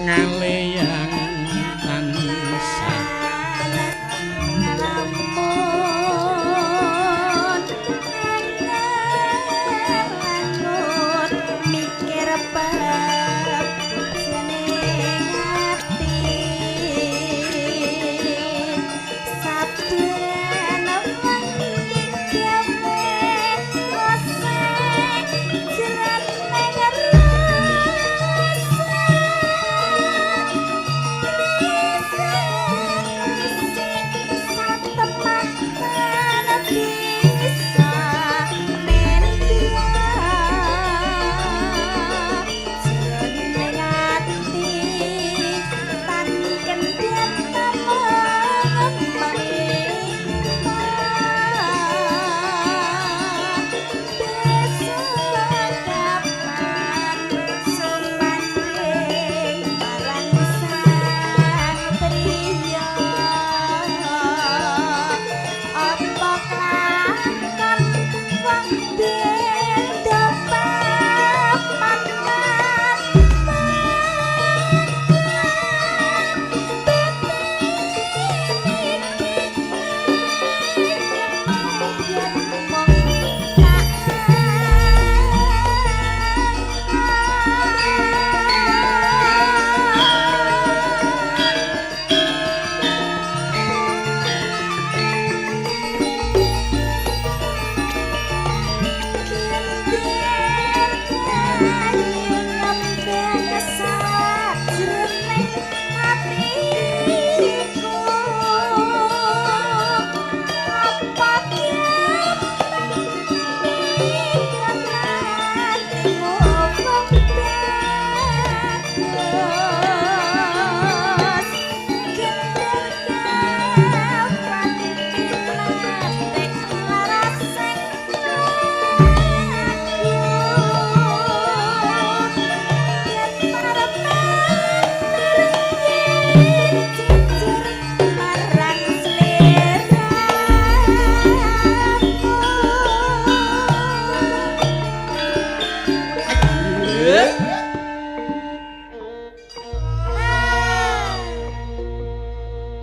Ngaleyang tansah Lamun anget mikir bab jeneng ati saben wengi gawe rasa jroning rasa.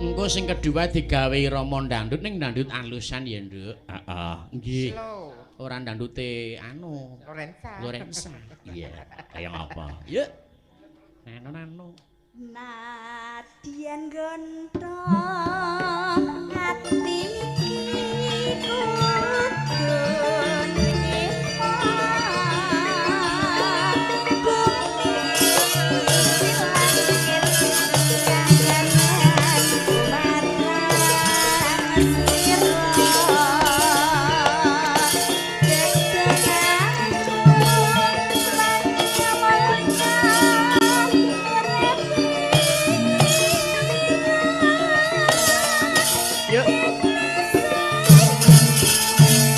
Engko sing kedua digawe irama ndangdut ning ndangdut alusan ya, Nduk. Heeh. Nggih. Slow. Ora ndangdute anu Lorenza. Lorenza. Iya, kaya ngapa? Yuk. Nano nano. Nadyan gontong ati iki kudu nrimo bumi langit kangenan marang sira deg-deganku lan kamulyan uripe. Yuk. Thank you.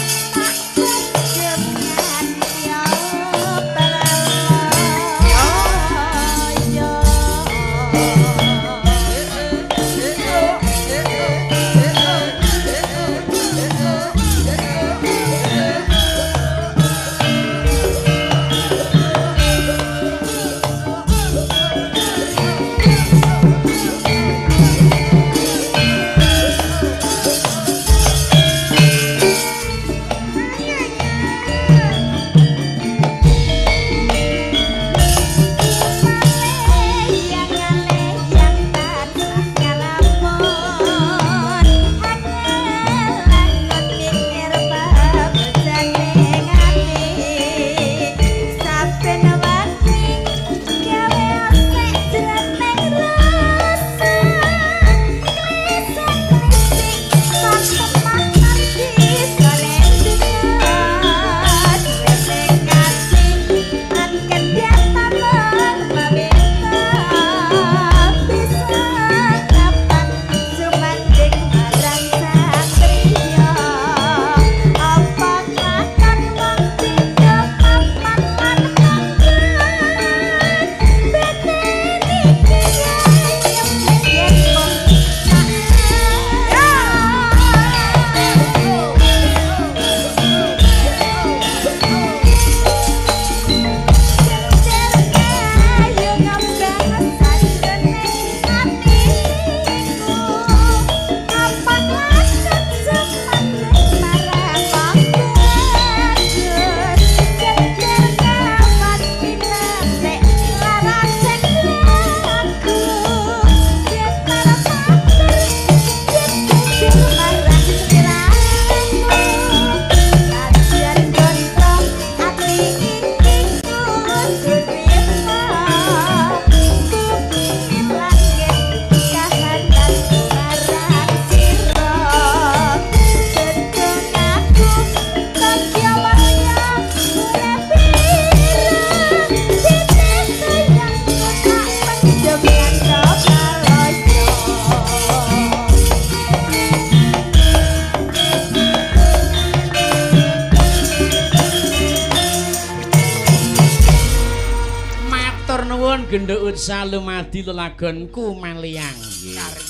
Matur nuwun genduk utsa lumadi lelagonku maliang. Nggih.